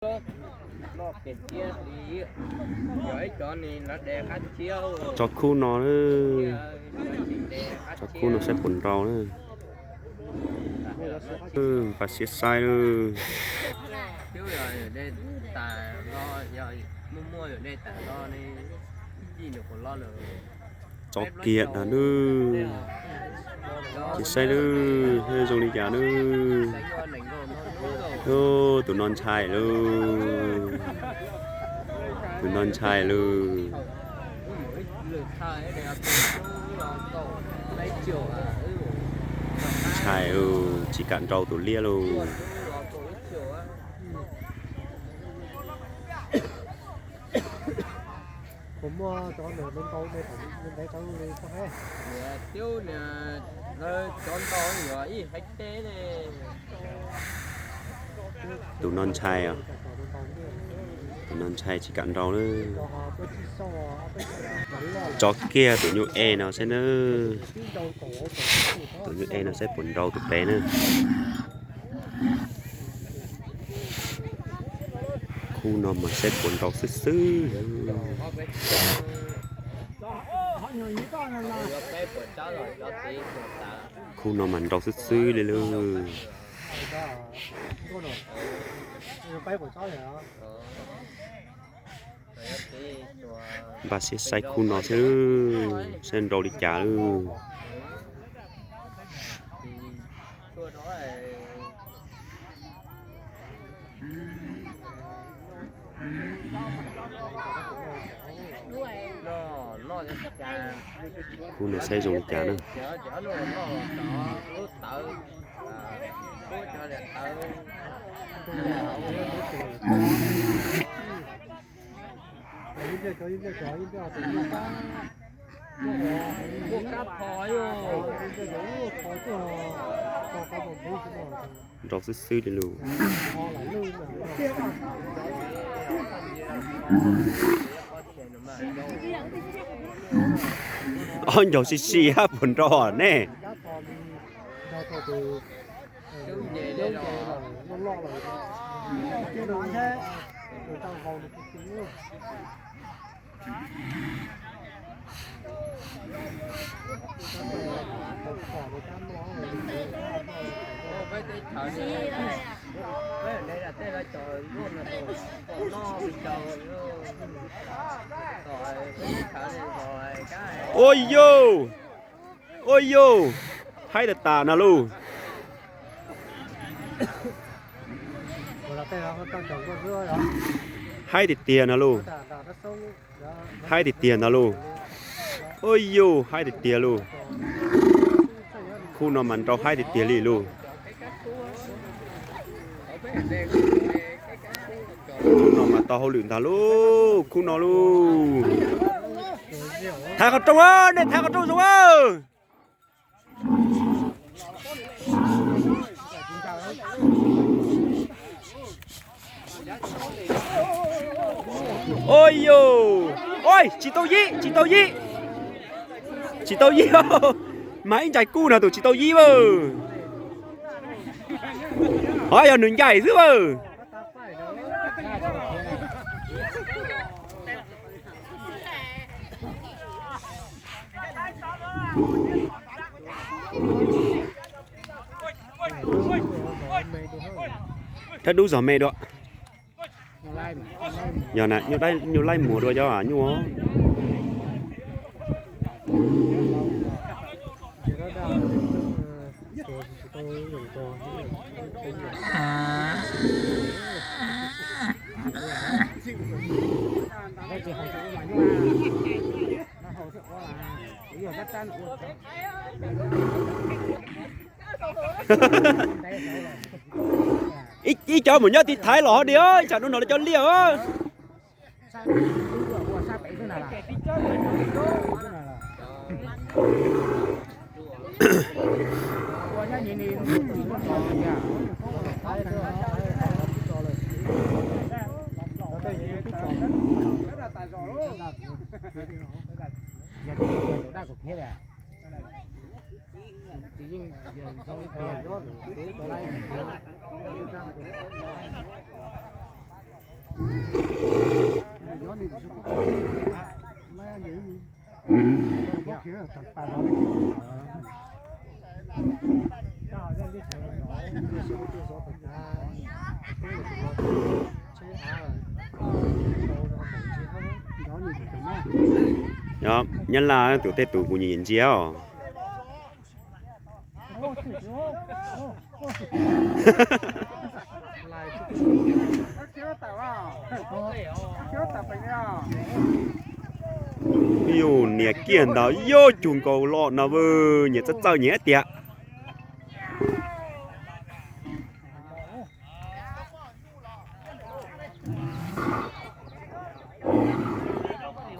Tso khub no, tso khub no saib puas nrau na. Npaj siab saib lawm. Tso kiag na nawb. Cia saib nawb, zoo li cas nawb. Tus no ntshai lawm. Tus no ntshai lawm. Ntshai lawm, tsis kam nrau tus liab lawm. Tus no ntshai, tus no ntshai tsis kam nrau lawm. Tso kiag tus nyuj e no saib nawb. Tus nyuj e no saib puas nrau tus pem na. Khub no mas saib puas nrau xwb xwb. Khub no mas nrau xwb xwb li lawm. Npaj siab saib khub no xwb, saib nrau li cas lawm. Khub no saib zoo li cas na. Nrau xwb xwb li lawm. Ob ncaug sib sib hab puas nrau nej. Ua yus, ua yus, haib tas tas no lauj. Haib tiag tiag no lauj. Haib tiag tiag no lauj. Ua yus, haib tiag tiag lauj. Khub no mas nrau haib tiag tiag li lauj. Khub no mas tau hauj lwm ntag lauj, khub no lauj. Thaiv qhov rooj, nej thaiv qhov rooj zoo. Ua yus, ua tsis tau yib, tsis tau yib. Tsis tau yib, mas ib ntsais kuj no tus tsis tau yib a. Ho yog nws ncaim xwb a. Thawb dub zog me dua. Yog na, nyuj laib muag dua cov nyuj. Ib cov mus nyob tiv thaiv los ho di, tsam hnub no lawv cov liaj os. Nyob Nyab Laj tus tej tus kuv nyiam ntsia os. Yus niam kiag ntawd yuav cug nkaus los no, nyiam txawj txawj nyiam tiag.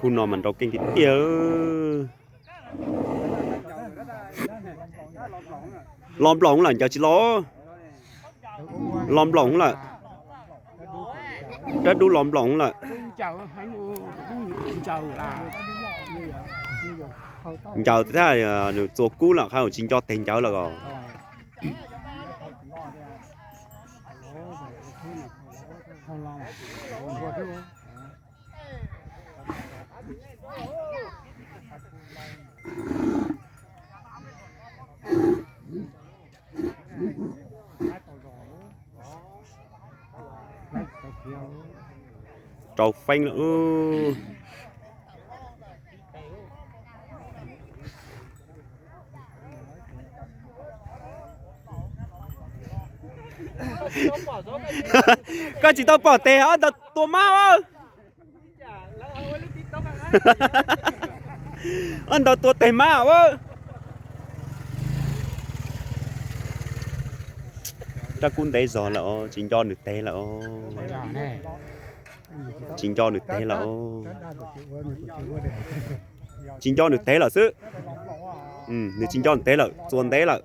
Khu no mas nrau keej tiag tiag. Los nploos lawm, ncaws tsis los. Los nploos lawm. Dab dub los nploos lawm. Ncaws thiab, nws txua kub lawm, qhov tsis nco teg ncaws lawm os. Rau feeb lawm. Koj tsis tau pom tes ob ntawd tua mab. Ob ntawd tua tes mab. Rab kub ntev zog lawm os, tsis nco nws tes lawm os. Tsis nco nws tes lawm os. Tsis nco nws tes lawm xwb. Nws tsis nco nws tes lawm, txua ntev lawm.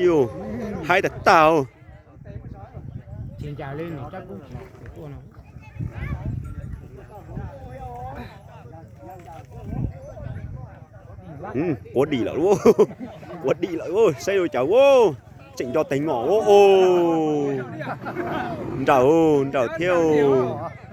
Yus, haib tag tag. Quav dim lawm, quav dim lawm, saib ua cas, tseem nco tes ngom. Nrawm, nrawm thiab.